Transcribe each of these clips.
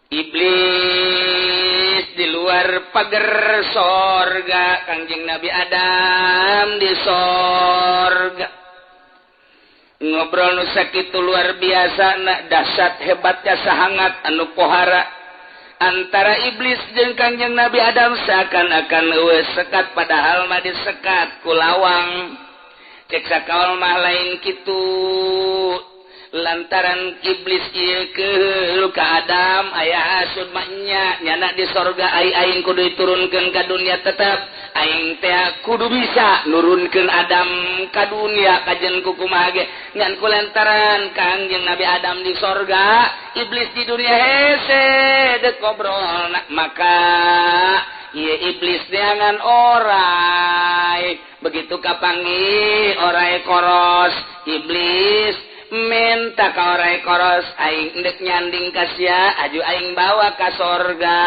Iblis di luar pagar sorga, Kangjeng Nabi Adam di sorga. Ngobrol nu sakitu luar biasa na dahsyat hebatnya sahangat anu pohara antara iblis jeung Kangjeng Nabi Adam seakan-akan eueuh sekat padahal mah disekat ku lawang. Cek sakaol mah lain kitu lantaran iblis ieu keul ka Adam aya hasud mah nya nyana di sorga ai aing kudu diturunkeun ka dunia tetep aing teh kudu bisa nurunkeun Adam ka dunia kajen ku kumaha ge ngan ku lantaran Kangjeng Nabi Adam di sorga iblis di dunia hese deuk ngobrol maka ieu iblis neangan orai begitu kapanggih orai koros iblis minta ka orai koros aing endek nyanding ka sia aju aing bawa ka sorga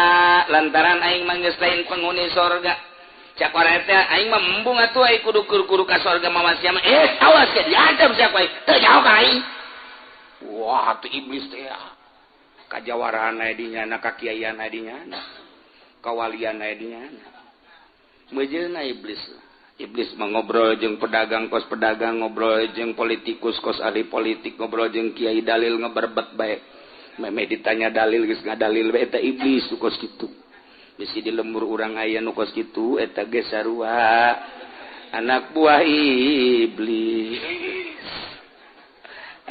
lantaran aing mah geus lain penghuni sorga cak orai teh aing mah embung atuh aing kudu kudu ka sorga mawa sia mah awas sia diancam sia ku aing teu jauh ka aing. Wah tuh iblis teh kajawaraan aya di nyana kakiaian aya di nyana kawalian aya di nyana mejeuna iblis. Iblis mengobrol jeung pedagang kos pedagang, ngobrol jeung politikus kos ahli politik, ngobrol jeung kiai dalil ngeberbet bae. Meme ditanya dalil geus ngadalil bae eta iblis nu kos kitu. Bisi di lembur urang aya nu kos kitu eta ge sarua anak buah iblis.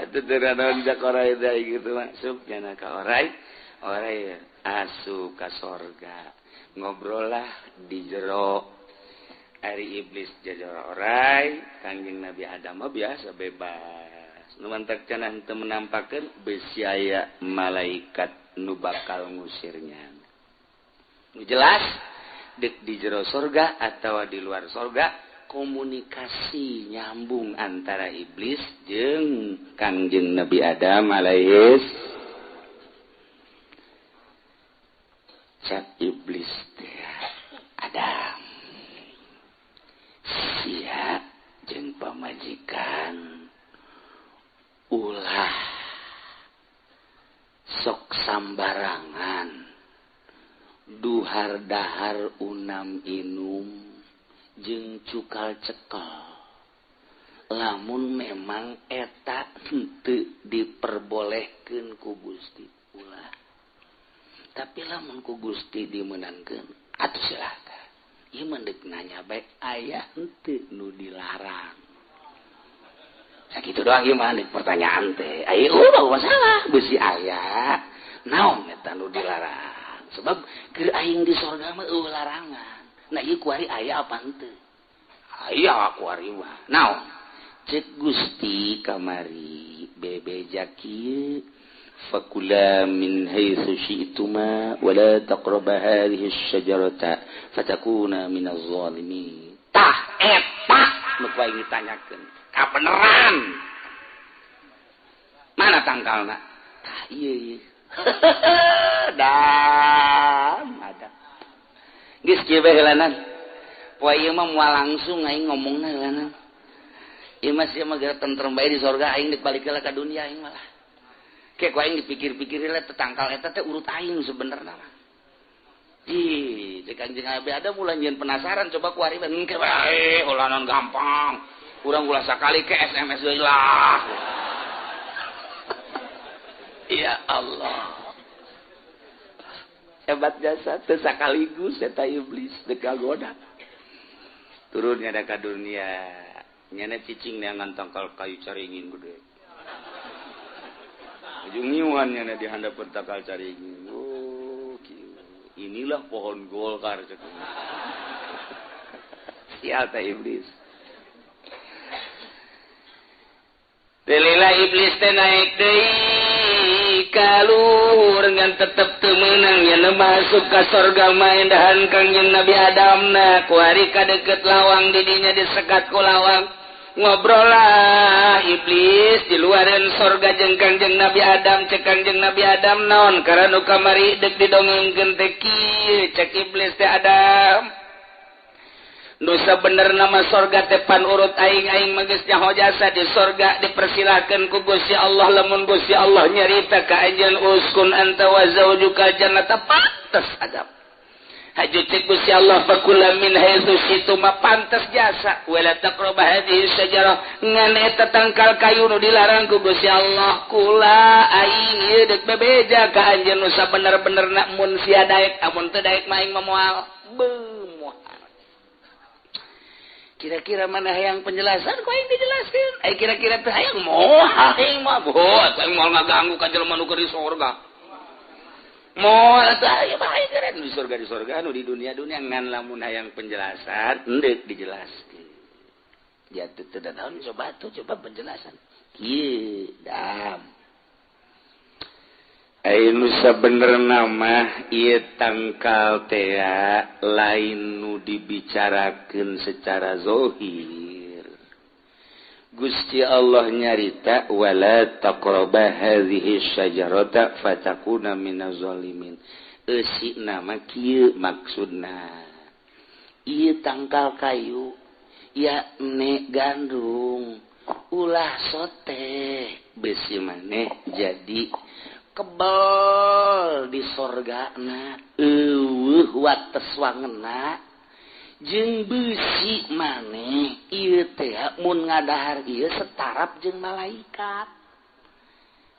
Atuh teu naon jak orai teh kitu masuk nya ka orai, orai asup ka sorga. Ngobrollah di jero ari iblis jajara orai Kangjeng Nabi Adam mah biasa bebas nu mantak cenah teu menampakeun besi aya malaikat nu bakal ngusirnya. Nu jelas deuk di jero sorga atawa di luar sorga komunikasi nyambung antara iblis jeung Kangjeng Nabi Adam alaihis. Cak iblis teh Adam sia jeung pamajikan ulah sok sambarangan duhar dahar unam inum jeung cukal cekel lamun memang eta henteu diperbolehkeun ku Gusti ulah tapi lamun ku Gusti dimeunangkeun atuh silakan. Ieu mah deuk nanya bae aya henteu nu dilarang. Sakitu doang ieu mah deuk pertanyaan teh. Aya ulah masalah beusi aya. Naon eta nu dilarang? Sebab keur aing di sorga mah eueuh larangan. Nah ieu kuari aya apa henteu? Aya kuari mah. Naon? Cek Gusti kamari bebeja kieu fakula min haitsu syi'tuma wa la taqraba hadhihi asy-syajarata fatakuna minaz zalimin. Tah eta nu ku aing ditanyakeun. Kabeneran. Mana tangkalna? Tah ieu ieu. Dam ada. Geus kieu bae heulanan. Poe ieu mah moal langsung aing ngomongna heulanan. Ieu mah sia mah geura tentrem bae di sorga aing deuk balik heula ka dunia aing malah. Kayak aing dipikir-pikir lah tetangkal eta teh urut aing sebenarnya mah. Ih, cek Kangjeng Nabi Adam mulai nyieun penasaran coba ku ari engke bae ulanan gampang. Urang ulah sakali ke SMS deui lah. Ya Allah. Hebat jasa teu sakaligus eta iblis deuk kagoda. Turunnya da ka dunia. Nyana cicing neangan tangkal kayu caringin gede. Ujung nyiuannya di handap pertakal caringin. Oh, inilah pohon Golkar. Sial teh iblis. Delila iblis teh naik deui ka luhur ngan tetep teu meunang nya masuk ka sorga mah endahan Kangjeng Nabi Adam na kuari ka deukeut lawang di dinya disekat ku lawang. Ngobrollah iblis di luaran sorga jeung Kangjeng Nabi Adam cek Kangjeng Nabi Adam naon karena nu kamari deuk didongengkeun teh kieu cek iblis teh Adam Nusa bener nama sorga tepan urut aing aing mah geus nyaho jasa di sorga dipersilakan ku Gusti Allah lamun Gusti Allah nyarita ka anjeun uskun anta wa zaujuka jannata pantes adab. Haju cek Gusti Allah fakula min haitsu syi'tuma pantes jasa wala taqrabu hadhihi syajarah ngan eta tangkal kayu nu dilarang ku Gusti Allah kula aing ieu deuk bebeja ka anjeun nu sabener-benerna mun sia daek amun teu daek mah aing mah moal beuh. Kira-kira mana yang penjelasan kok aing dijelaskeun? Ai kira-kira teh hayang moal aing mah boh aing moal ngaganggu ka jelema nu keur di sorga. Moal atuh aya bae keren di sorga nu di dunia-dunia ngan lamun hayang penjelasan endek dijelaskeun. Ya teu naon coba tuh coba penjelasan. Kieu dam. Ai nu sabenerna mah ieu tangkal teh lain nu dibicarakeun secara zahir. Gusti Allah nyarita wala taqraba hadhihi syajarata fatakuna minaz zalimin. Eusina mah kieu maksudna. Ieu tangkal kayu yakni gandum ulah sote besi maneh jadi kebel di sorgana eueuh wates wangena jeung beusi maneh ieu teh mun ngadahar ieu setarap jeung malaikat.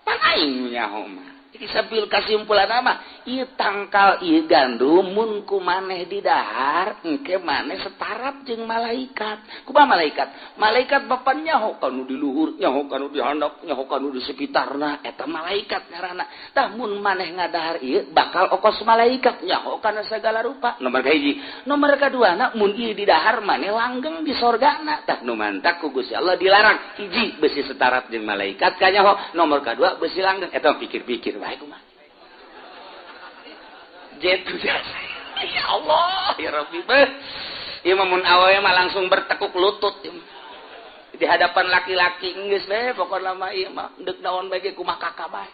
Pan aing nyaho mah. Jadi sambil kasimpulan mah ieu tangkal ieu gandum mun ku maneh didahar engke maneh setarap jeung malaikat. Kumaha malaikat? Malaikat bapan nyaho kanu di luhur, nyaho kanu di handap, nyaho kanu di sekitarna eta malaikat ngaranna. Tah mun maneh ngadahar ieu bakal okos malaikat nyaho kana sagala rupa. Nomor kahiji. Nomor kaduana mun ieu didahar maneh langgeng di sorgana. Tah nu mantak ku Gusti Allah dilarang hiji besi setarap jeung malaikat kanyaho, nomor kadua besi langgeng. Eta pikir-pikir bae kumaha. Jetu jasa. Ya Allah, ya Rabbi. Ieu mah mun awewe mah langsung bertekuk lutut di hadapan laki-laki geus we pokona mah ieu mah deuk naon bae ge kumaha kakak bae.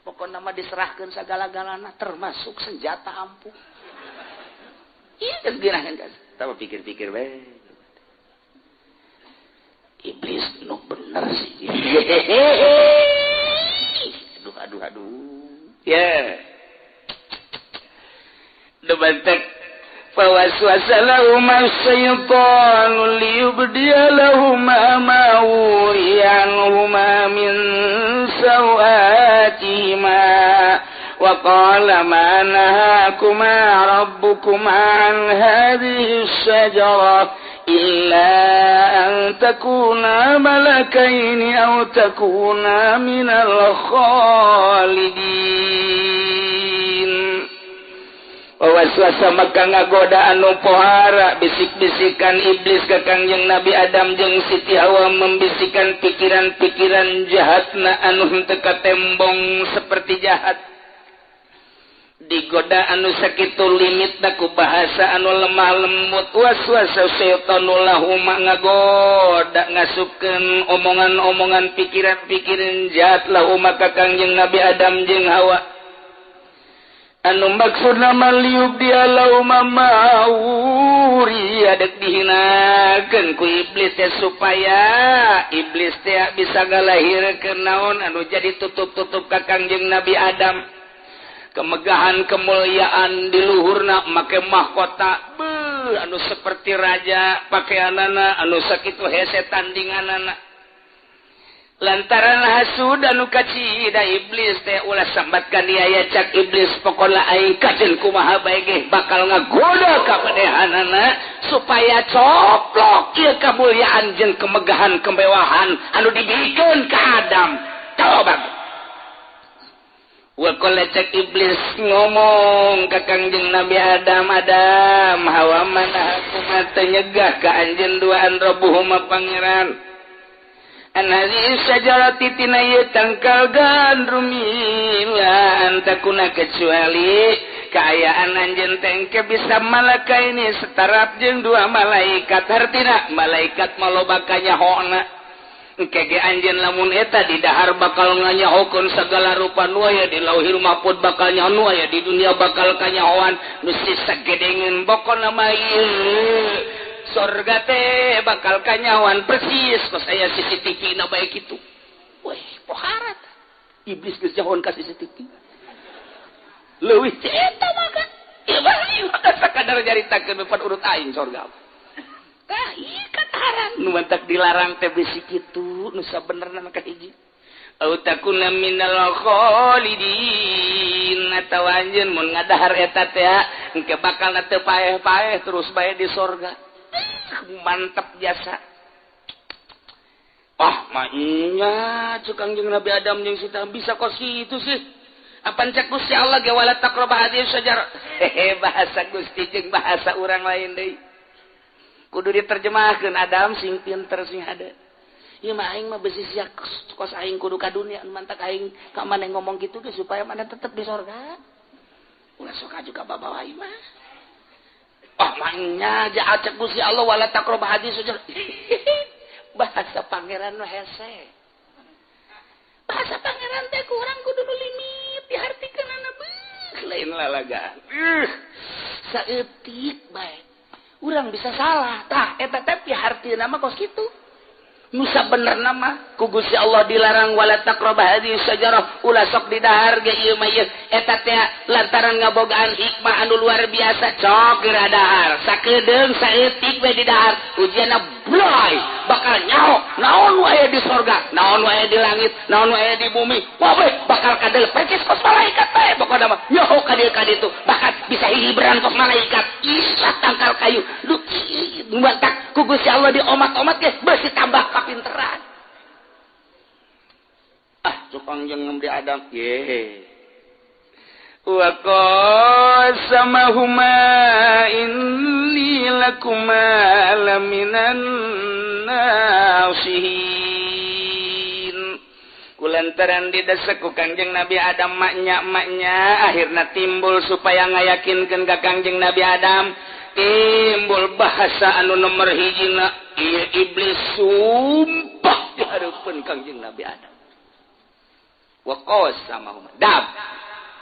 Pokona mah diserahkeun sagala-galana termasuk senjata ampuh. Ieu geus geunaheun geus. Tah pikir-pikir bae. Iblis nu bener sih. Aduh aduh aduh. Ya. Yeah. Debantek fawaswasa lahuma syaitanu liyubdiya lahuma ma wuriya anhuma min sawatihima wa qala ma nahakuma rabbukuma an hadhihi syajarah illa an takuna malakaini aw takuna minal khalidin. Waswasa maka ngagoda anu pohara bisik-bisikan iblis ka Kangjeng Nabi Adam jeung Siti Hawa membisikan pikiran-pikiran jahatna anu henteu katembong seperti jahat. Digoda anu sakitu limitna ku bahasa anu lemah lembut waswasa syaitanu lahuma ngagoda ngasupkeun omongan-omongan pikiran-pikiran jahat lahuma ka Kangjeng Nabi Adam jeung Hawa. Anu maksudna maliub dia lauma mauri adek dihinakeun ku iblis teh supaya iblis teh bisa ngalahirkeun naon anu jadi tutup-tutup ka Kangjeng Nabi Adam. Kemegahan kemuliaan di luhurna make mahkota beuh anu seperti raja pakaianana anu sakitu hese tandinganana. Lantaran hasud anu kacida iblis teh ulah sambatkan dia ya cak iblis pokona aing kajeun kumaha bae ge bakal ngagoda ka manehanana supaya coplok ieu kamuliaan jeung kemegahan kemewahan anu dibikeun ka Adam. Coba wa qala cak iblis ngomong ka Kangjeng Nabi Adam, Adam hawa mana kumaha teh nyegah ka anjeun duaan rabbuhuma pangeran. An hadhihi syajarati tina ieu tangkal gandum ila antakuna kecuali kaayaan anjeun teh bisa malaka ini setarap jeung dua malaikat hartina malaikat maloba kanyahona Engke ge anjeun lamun eta di dahar bakal nganyahokeun sagala rupa nu aya di Lauhil Mahfud bakal nyaho nu aya di dunia bakal kanyahoan nu sagedengeun pokona mah ieu sorga teh bakal kanyahoan persis kos aya CCTV na bae kitu. Weh, poharat. Iblis geus nyahoan ka CCTV. Leuwih ti eta mah kan. Ieu mah sakadar nyaritakeun depan urut aing sorga. Tah ieu kataran nu mantak dilarang teh bisi kitu nu sabenerna mah kahiji. Au takuna minal khalidin atawa anjeun mun ngadahar eta teh engke bakal teu paeh-paeh terus bae di sorga. Mantap jasa. Ah, maknya cek Kangjeng Nabi Adam jeung Siti bisa kos kitu sih. Apan cek Gusti Allah ge wala taqrabu hadhihi syajarah. Hehe, bahasa Gusti jeung bahasa urang lain deui. Kudu diterjemahkeun Adam sing pinter sing hade. Ieu mah aing mah besi sia kos aing kudu ka dunia mantak aing ka maneh ngomong kitu ge supaya maneh tetep di sorga. Ulah sok aju ka babawa ieu mah. Ah, maknya ja acek Gusti Allah wala taqrabu hadhihi syajarah. Bahasa pangeran nu hese. Bahasa pangeran teh kurang kudu nu limit dihartikeunana beuh lain lalagaan. Saeutik bae. Urang bisa salah. Tah eta teh pihartieuna mah kos kitu. Nu sabenerna mah ku Gusti Allah dilarang wala taqrabu hadhihi syajarah ulah sok didahar ge ieu mah ieu eta teh lantaran ngabogaan hikmah anu luar biasa cok geura dahar sakedeung saeutik we didahar ujianna bloy bakal nyaho naon wae di sorga naon wae di langit naon wae di bumi pobe bakal kadel percis kos malaikat bae pokona mah nyaho ka dieu ka ditu bahkan bisa hihiberan kos malaikat isa tangkal kayu lu mantak ku Gusti Allah diomat-omat ge beusi tambah kapinteran. Ah, cukang jeung Nabi Adam ye. Wa qasamahuma inni lakuma laminan nasihin. Kulantaran didesek ku Kangjeng Nabi Adam maknya akhirna timbul supaya ngayakinkeun ka Kangjeng Nabi Adam timbul bahasa anu nomor hijina ieu iblis sumpah di hareupeun Kangjeng Nabi Adam. Wa qasamahuma dam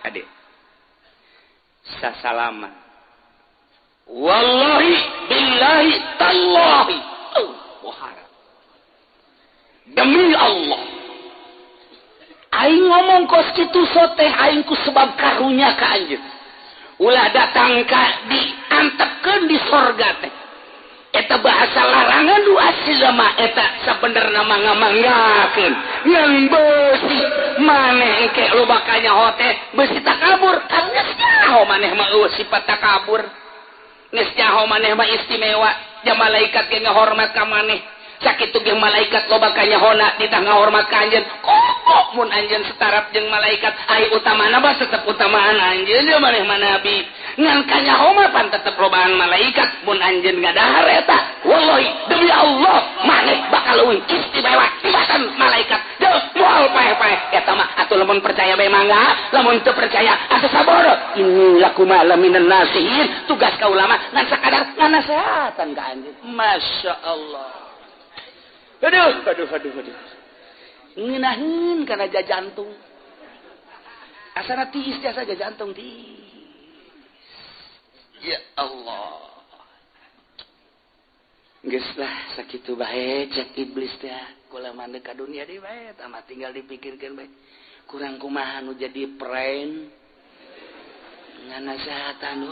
ade sasalaman wallahi billahi tallahi wahara demi Allah aing ngomong kos kitu soteh aing ku sebab karunya ka anjeun ulah datang ka diantepkeun di sorga teh eta bahasa larangan nu asli mah eta sabenerna mah ngamanggakeun ngan beusi maneh engke loba kanyaho teh beusi takabur kan geus nyaho maneh mah eueuh sifat takabur geus nyaho maneh mah istimewa ja malaikat ge ngahormat ka maneh sakitu ge malaikat loba kanyahona ditah ngahormat ka anjeun kok mun anjeun setaraf jeung malaikat ai utamana mah tetep utamaan anjeun ye maneh mah nabi ngan kanyaho mah pan tetep lobaan malaikat mun anjeun ngadahar eta wallahi demi Allah maneh bakal leuwih istimewa tibatan malaikat deuk moal paeh-paeh eta mah atuh lamun percaya bae mangga lamun teu percaya atuh sabar inni lakuma laminan nasihin tugas ka ulama ngan sakadar nganasehatan ka anjeun Masya Allah. Aduh, aduh, aduh, aduh. Ngeunaheun kana jantung. Asana tiis jasa jantung tiis. Ya Allah. Geus lah sakitu bae cek iblis teh. Kula mah ka dunia deui bae tah mah tinggal dipikirkeun bae. Kurang kumaha nu jadi pren. Nganasehatan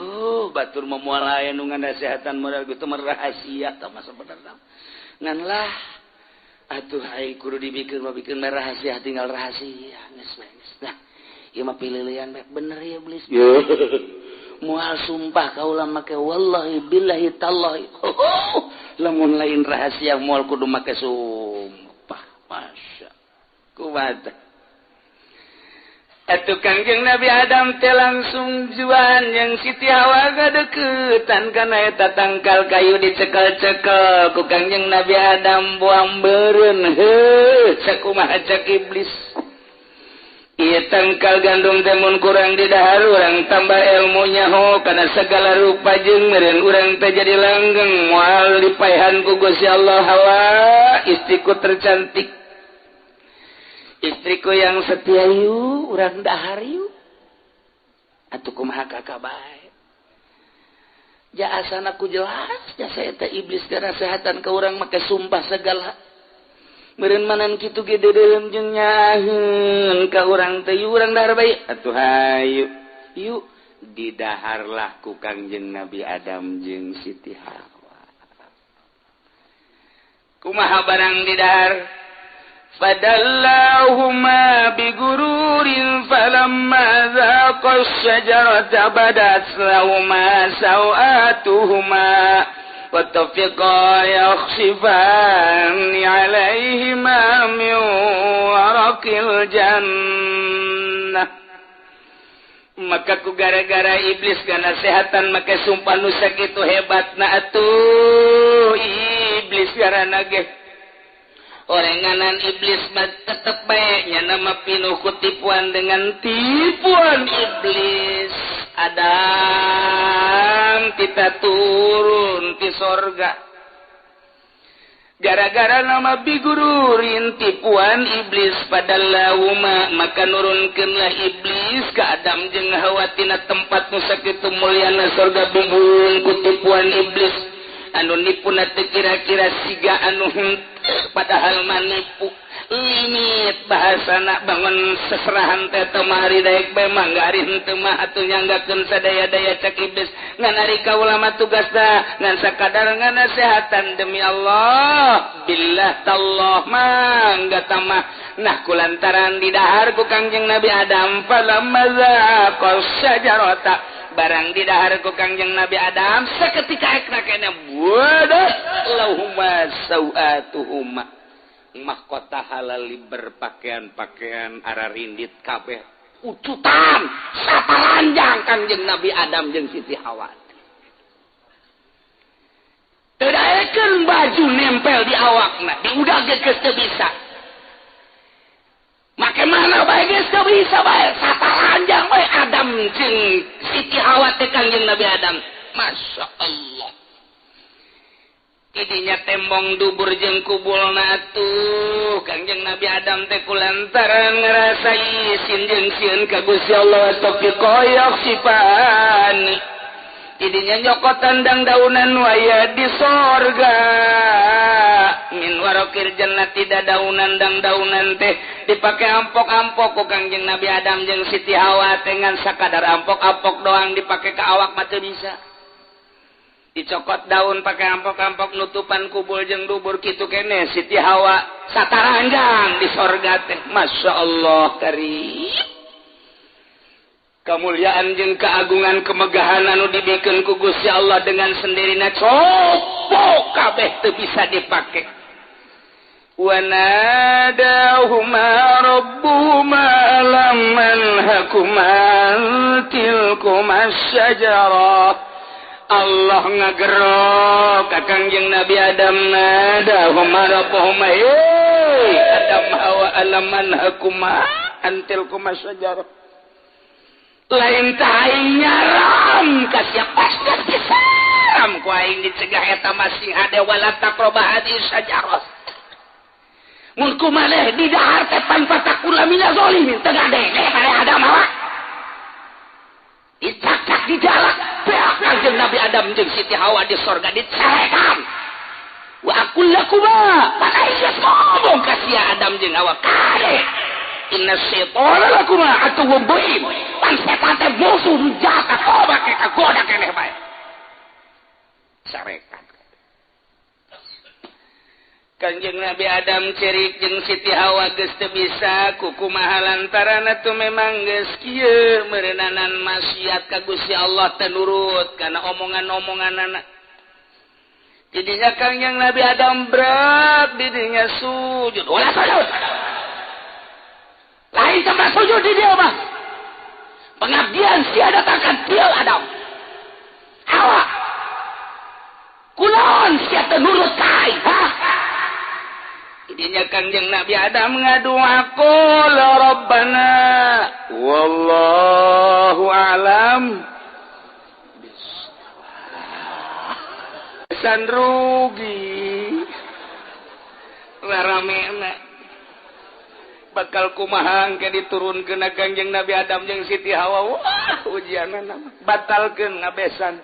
batur mah moal aya nu nganasehatan modal kitu mah rahasia tah mah sabenerna. Ngan lah atuh ai kudu dibikeun mah bikeun rahasia tinggal rahasia geus bae geus. Nah, ieu mah pililian bae bener ya iblis. Moal sumpah kaula make wallahi billahi tallahi. Lamun lain rahasia moal kudu make sumpah. Masya. Kumaha. Atuh Kangjeng Nabi Adam teh langsung juan yang Siti Hawa gadeukeutan kana eta tangkal kayu dicekel-cekel ku Kangjeng Nabi Adam buang beureun heuh sakumaha cek iblis. Ieu tangkal gandum teh mun kurang didahar urang tambah ilmunya ho kana segala rupa jeung meureun urang teh jadi langgeng moal dipaehan ku Gusti Allah Hawa istriku tercantik, istriku yang setia, yuk urang dahar yuk. Atuh kumaha kakak bae. Ja asana ku jelas jasa eta iblis nasehatan ka urang make sumpah segala. Meureun manan kitu ge deudeuheum jeung nyaaheun ka urang teh urang dahar bae. Atuh hayu. Yuk didaharlah ku Kangjeng Nabi Adam jeung Siti Hawa. Kumaha barang didahar? Fadallahuma bigururin falamma zaqa asy-syajarata badat lahuma sawatuhuma wa tafiqa yakhsifani 'alaihima min waraqil jannah. Maka ku gara-gara iblis ganasehatan make sumpah nu sakitu hebatna atuh iblis garana ge orenganan iblis mah tetep bae nya nama pinuh ku tipuan dengan tipuan iblis. Adam kita turun ti sorga gara-gara nama bigururin tipuan iblis pada lauma, maka nurunkeunlah iblis ke Adam jeung Hawa tina tempat nu sakitu mulyana sorga bingung ku tipuan iblis anu nipuna teu kira-kira siga anu henteu padahal manipu limit bahasana bangun seserahan teh teu mah ari daek bae mah ari henteu mah atuh nyanggakeun sadaya-daya cak iblis ngan ari kaula mah tugasna ngan sakadar nganasehatan demi Allah billah tallah mangga tamah. Nah kulantaran didahar ku Kangjeng Nabi Adam falamma zaqas syajarata barang didahar ku Kangjeng Nabi Adam seketika ekna kena wadah lahuma sawatuhuma mahkota halal berpakaian-pakaian ararindit kabeh ucutan saparanjang Kangjeng Nabi Adam jeung Siti Hawa teu daekeun baju nempel di awakna diudag geus teu bisa make mana bae geus teu bisa bae saparanjang bae Adam jeung Siti Hawa teh Kangjeng Nabi Adam. Masya Allah tidinya tembong dubur jeung kubulna atuh Kangjeng Nabi Adam teh kulantaran ngarasa isin jeung sieun ka Gusti Allah tapi koyok sipani tidinya nyokotan dang daunan waya di sorga min warokir jannah tidak daunan dang daunan teh dipake ampok-ampok ku Kangjeng Nabi Adam jeung Siti Hawa teh ngan sakadar ampok-ampok doang dipake ka awak mah teu bisa dicokot daun pakai ampok-ampok nutupan kubul jeung dubur kitu kene Siti Hawa sataranjang di sorga teh. Masya Allah karim kemuliaan jeung keagungan kemegahan anu dibikeun ku Gusti Allah dengan sendirina copo kabeh teu bisa dipake. Wa nadahuma rabbuhuma lam manhakuma tilkuma syajarah. Allah ngagerok ka Kangjeng Nabi Adam nadahuma rabbuhuma Adam Hawa alam manhakuma antilkuma syajarah lain aing nyaram ka sia paskas disaram ku aing dicegah eta masih hade wala taqrabu hadhihi syajarah mun kumaneh di dahar teh pan fatakula minaz zalimin teu gade mare Adam Hawa dicakak di jalak beak Kangjeng Nabi Adam jeung Siti Hawa di sorga dicarekan wa aqul lakuma pan aing geus ngomong ka sia Adam jeung Hawa kade inna syaitana lakuma aduwwun mubin pan setan teh musuh nu jahat coba ke kagoda keneh bae sarekan Kangjeng Nabi Adam cerik jeung Siti Hawa geus teu bisa kukumaha lantaran atuh memang geus kieu meureunana maksiat ka Gusti Allah teu nurut kana omongan-omonganana Jadinya Kangjeng Nabi Adam berat didinya sujud. Ulah sujud. Lain tempat sujud di dia mah. Pengabdian sia datangkan dia Adam. Hawa. Kulon sia teu nurut ka aing. Jadinya Kangjeng Nabi Adam ngadua qul rabbana wallahu a'lam. San rugi. Saramena bakal kumaha engke diturunkeun Kangjeng Nabi Adam jeung Siti Hawa. Wah, ujianna batalkeun ngabesan.